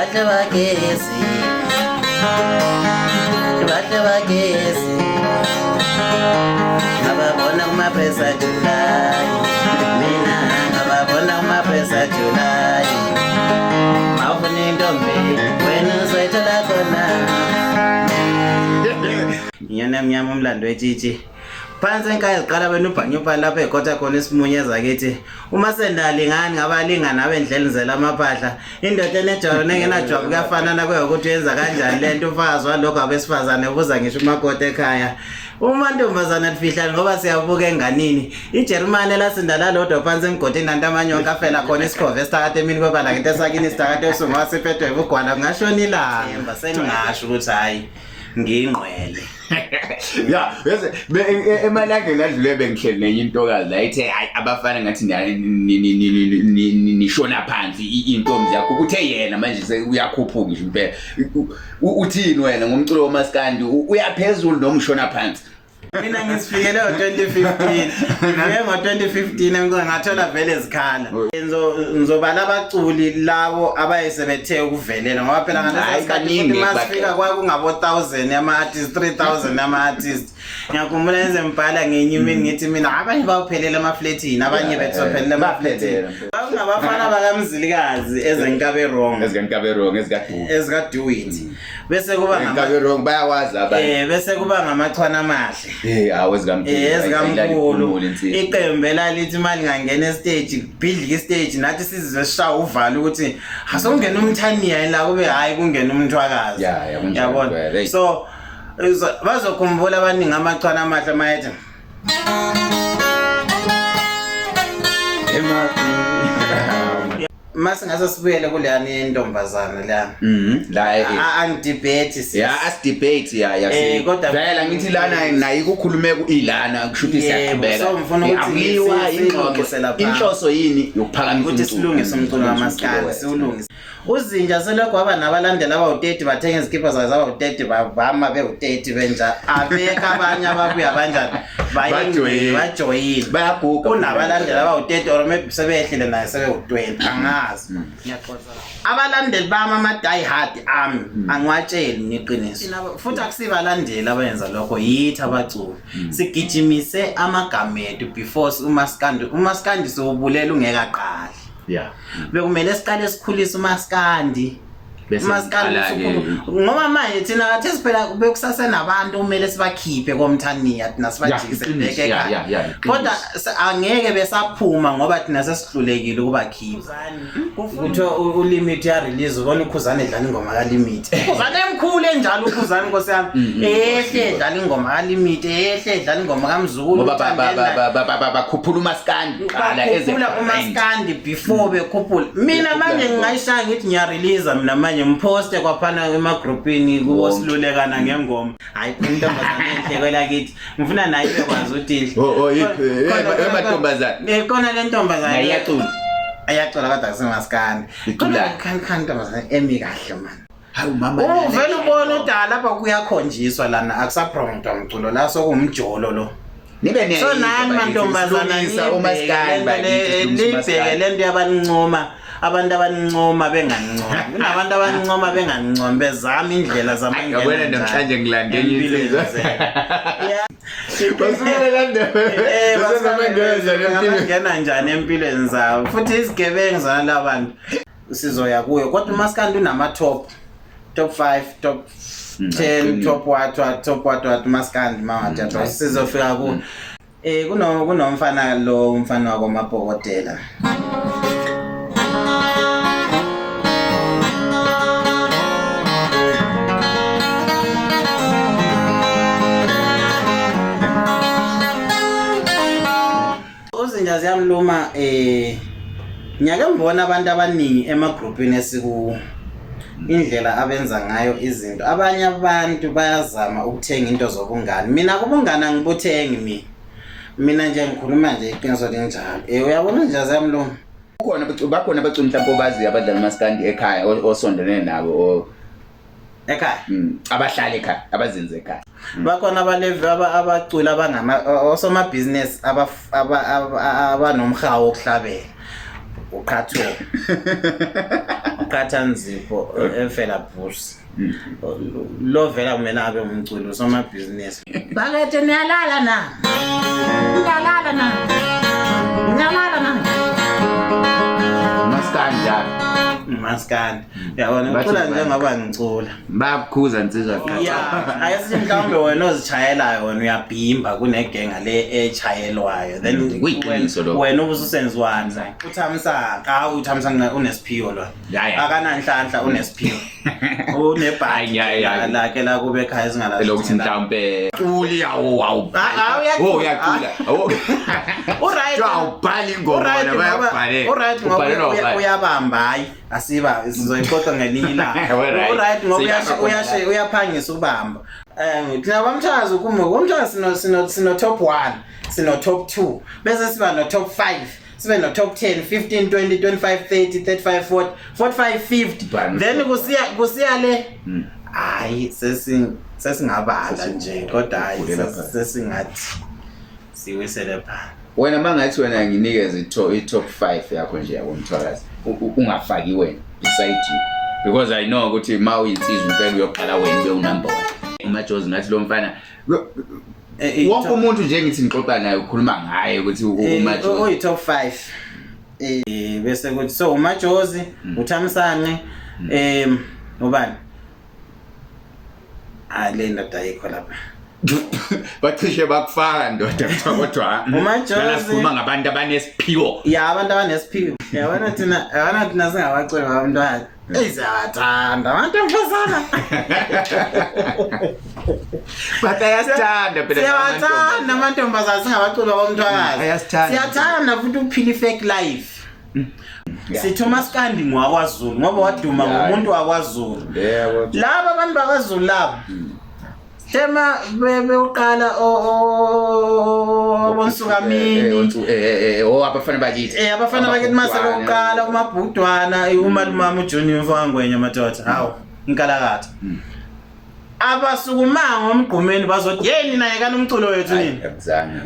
Bahle bagezi, bahle bagezi, ngababona kumapresa July, mina ngababona kumapresa July. Mawufuna intombi wena uzoyithola khona. Inyoni emnyama umlando wetshitshi. Phansi enkaya ziqala wena ubhanyubhani lapho ekhotha khona isimunye zakithi. Uma sendalingani ngabalingani abendlela nzela amaphahla. Indoda enejwabu nengenajwabu kuyafana nakuyokuthi uyenza kanjani le nto umfakazi walokho abesifazane ubuza ngisho umakoti ekhaya. Uma ntombazana lifihlani ngoba siyabuka enganini. IJerumane lasinda lalodwa phansi emgodini nanti amanye onke afela khona isikhova esithakatha emini kwebala ngento esakini isithakatha ebusuku ngoba siphethwe ubugwala kungashona ilanga. Sengingasho ukuthi hhayi ngiyingqwele. Ya, yazi emalangeni adlule bengihleli nenye intokazi la ithe hayi abafana ngathi nishona phansi iy'ntombi zakho kuthe yena manje uyakhuphuka nje impela. Uthini wena ngomculo womaskandi uyaphezulu noma ushona phansi? Mina ngisifikele ngo-2015 ngifike ngo-2015 emculweni ngathola vele zikhala. Ngizobala abaculi labo abayesebethe ukuvelela ngoba phela ngaleso Hhayi, sikhathi baningi futhi masifika bakhe. kwakungabo-1000 yama-artist 3000 yama-artist. Ngiyakhumbula ngize ngibhala ngenye imini ngithi mina abanye bawuphelela emafletini abanye Yeah, bethophelela emafletini. baphelela. Kwakungabafana bakaMzilikazi ezenkabe wrong Ezikankabelong ezikaduwit. ezikaDuwit. Bese kuba ngama Enkabe wrong bayawazi abantu. Bese kuba ngamachwana amahle. Awu ezikamkhulu. Ezikamkhulu. Iqembu elalithi imali ngangena estage kubhidlika istage nathi sizizwe sishaya uvalo ukuthi asongena umthaniya la kube hayi kungena umthwakazi. Ya, ya, kunjalo Yabona. impela, hey. So bazokhumbula abaningi amachwana amahle mayethi Mase ngase sibuyele kuleyani yentombazana leyana. La Angidebate sis. Ya asidebate ya ya. Kodwa- Vela ngithi lana naye kukhulume ku ilana kusho ukuthi Yebo, siyaqhubeka. so ngifuna ukuthi Akuliwa silungise ingxoxo. lapha. Inhloso yini yokuphakamisa ukuthi umculo? silungise umculo wamaskandi wethu. siwulungise. Uzinja selokhu waba nabalandeli abawu-30 bathenga izikipa zayo zabawu-30 bavama bewu-30 benja abekho abanye ababuya banjani. Bajoyina. Bajoyina. Bayaguga. Kunabalandeli abawu-30 or maybe sebeyehlile naye sebewu-20 angazi. Ngiyaxoxa. Abalandeli bami ama-die hard ami angiwatsheli mina iqiniso. Futhi akusibalandeli abayenza lokho yithi abaculi. Sigijimise amagama ethu before umaskandi umaskandi siwubulela ungeke aqale. Yeah. Bekumele siqale sikhulise umaskandi. Bese Umaskandi siqala-ke. usukhulu. Ngoba manje thina kathi siphela bekusasenabantu kumele sibakhiphe komthaniya thina sibajikise Ya, iqiniso, bheke ya, ekhaya. ya, ya, iqiniso. Kodwa angeke besaphuma ngoba thina sesihlulekile ukubakhipha. Kuthiwa uLimit ya release ubona uKhuzane edlala ingoma kaLimit. Ukhuzane emkhulu enjalo uKhuzane Nkosi yami. Ehle edlala ingoma kaLimit, ehle edlala ingoma kaMzukulu. Ngoba uThandeni naye. bakhuphula umaskandi qala eze Bakhuphula brand. umaskandi before bekhuphula. Mina manje ngingayishaya ngithi ngiyarelease mina manje ngiphoste kwaphana emagroupini kubo Wonke. silulekana ngengoma. Hayi intombazane enhle kwelakithi. Ngifuna naye ibekwazi ukuthi inhle. Oh, oh, yiphi? Emantombazane. Khona le ntombazane. Naye iyacula. Iyacula kodwa kusemaskandi. Icula. Khona khona intombazane emi kahle man. Hawu mama. Uvele ubona udala lapha kuyakhonjiswa lana akusapromotwa mculo la sokuwumjolo lo. Nibe niyayiva So nani bakithi, mantombazana silungisa umaskandi bakithi, silungisa nibheke umaskandi. lento yabancoma abantu abancoma bengancomi kunabantu abancoma bengancomi bezama indlela Hayi, yabona namhlanje ngilande enye insizwa. Basukele kaNdebe. Bese bangena njani empilweni? Bangena njani empilweni zabo futhi izigebengu zona labantu sizoya kuyo kodwa umaskandi unama top top 5 top 10 Aqinile. top what what top what what umaskandi mawatha sizofika ku kunomfana lo umfana wakwamabhokotela. Uzinja ziyamluma ngiyake ngibona abantu abaningi emagrupini esiku indlela abenza ngayo izinto. Abanye abantu bayazama ukuthenga into zobungani. Mina kubungani angibuthengi mina. Mina nje ngikhuluma nje iqiniso linjalo. Uyabona nje ziyamluma. Kukhona bakhona abaculi mhlawumbe obaziyo abadlala umaskandi ekhaya osondelene nabo Ekhaya. Abahlala ekhaya, abazinze ekhaya. Bakhona abalevi abaculi abangama osomabhizinisi abanomhawu wokuhlabela. Uqhatho. Uqhatha nzipho efela bhusi. Lo vela kumele abe umculi usomabhizinisi. Bakethe niyalala na? Niyalala na? Niyalala na? Maskandi. Maskandi. Yabona Bathi ucula bani? njengoba ngicula. Bayakukhuza nsizwa qha. Yeah, ayisithi mhlawumbe wena ozishayelayo wena uyabhimba kunegenga le echayelwayo then Kuyiqiniso lokho. wena ubususenziwani uThamsanqa hawu uThamsanqa unesiphiwo lo Ya, ya. akananhlanhla unesiphiwo unebhadi Hayi, hayi, hayi. lakhe la kube ekhaya singalazi Lokuthi mhlawumbe culi awu awu. Ah, ah, uyacula. Oh uyacula. Oh. Uright. Awubhali ingoma Uright wena ngoba bayakubhalela. uright ngoba Ubhalelwa ubani? uyabamba hayi asiba sizoyixoxa ngelinye ilanga. Alright. Uright ngoba Siyabamba uyashe uyaphangisa ukubamba. Thina kwamthazi kuma kwamthazi sino top 1, sino top 2, bese siba no top 5. Sibe no top 10, 15, 20, 25, 30, 35, 40, 45, 50. Bani? Then kusiya le. Hayi sesingabala nje kodwa hayi Sesingabala phansi. sesingathi siwisele phansi. Wena mangathi wena nginikeze i-top 5 yakho nje yakomthwakazi ungafaki wena beside you because I know ukuthi ma uyinsizwa impela uyoqala wena ube unumber 1. UMajozi ngathi lo mfana wonke umuntu nje ngithi ngixoxa naye ukhuluma ngaye ukuthi uMajozi Uyi top 5. Bese kuthi so uMajozi, uThamsanqe, ubani? Hayi le ndoda ayikho lapha. Bacishe bakufaka ndoda kuthiwa kodwa uMajozi. lana sikhuluma ngabantu abanesiphiwo. Ya abantu abanesiphiwo. Yabona thina singabaculi babantwana. Eyi siyabathanda amantombazana. But ayasithanda phela Siyabathanda amantombazana singabaculi babantwana. Ayasithanda. Siyathanda futhi ukuphila i-fake life. Sithi uMaskandi ngowakwaZulu ngoba waduma ngomuntu wakwaZulu. Yebo. Laba abantu bakwaZulu laba. Tema bewuqala obonsukamini. Abafana bakithi. Abafana bakithi mase bewuqala umabhudwana umalumama uJunior Mfangwenya madoda. Hawu inkalakatha. Abasukumanga omgqumeni bazothi yeni naye kana umculo wethu nini.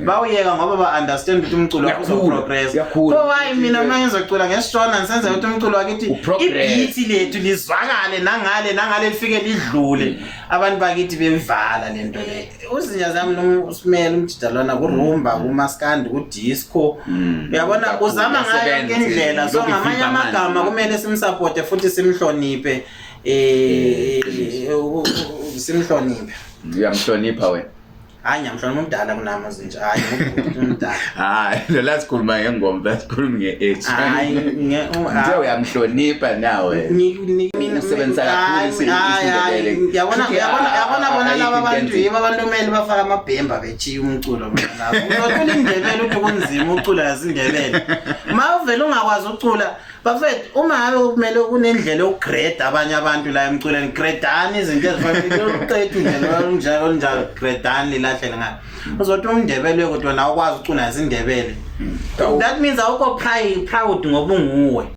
Bawuyeka ngoba ba understand ukuthi umculo wakho uzoprogress. Uyakhula. So why mina uma ngizocula ngesishona ngisenze ukuthi umculo wakithi Uprogress. ibeat lethu lizwakale nangale lifike lidlule. Abantu bakithi bevala lento le. Uzinja zami noma usimele umjidalwana kurumba, kumaskandi, kudisco. Uyabona Kakhulu, uzama ngayo yonke uyasebenza, indlela. So lokhu ngamanye ivimba amanzi. amagama kumele simsupporte futhi simhloniphe. Simhloniphe. Uyamhlonipha wena. Hayi ngiyamhlonipha umdala kunami uzinja. Hayi ngubhuti umdala. Hayi la sikhuluma ngengoma, la sikhuluma nge-age. Hayi Nje uyamhlonipha nawe. Usebenzisa kakhulu isiNdebele. Yabona Kushuthi yabona yabona bona ayikho laba into bantu enzima. yibo abantu kumele bafake amabhemba bechiya umculo bona laba. Uzocula iNdebele uthi kunzima ucula yasiNdebele. Ma uvele ungakwazi ukucula bafethu uma ngabe kumele kunendlela yokugrade abanye abantu la emculweni gradani izinto ezifanele uqethu nje njalo njalo gradani lilahlele ngayo. Uzothi umNdebele kodwa nawe ukwazi ucula yasiNdebele. That means awukho proud ngoba unguwe.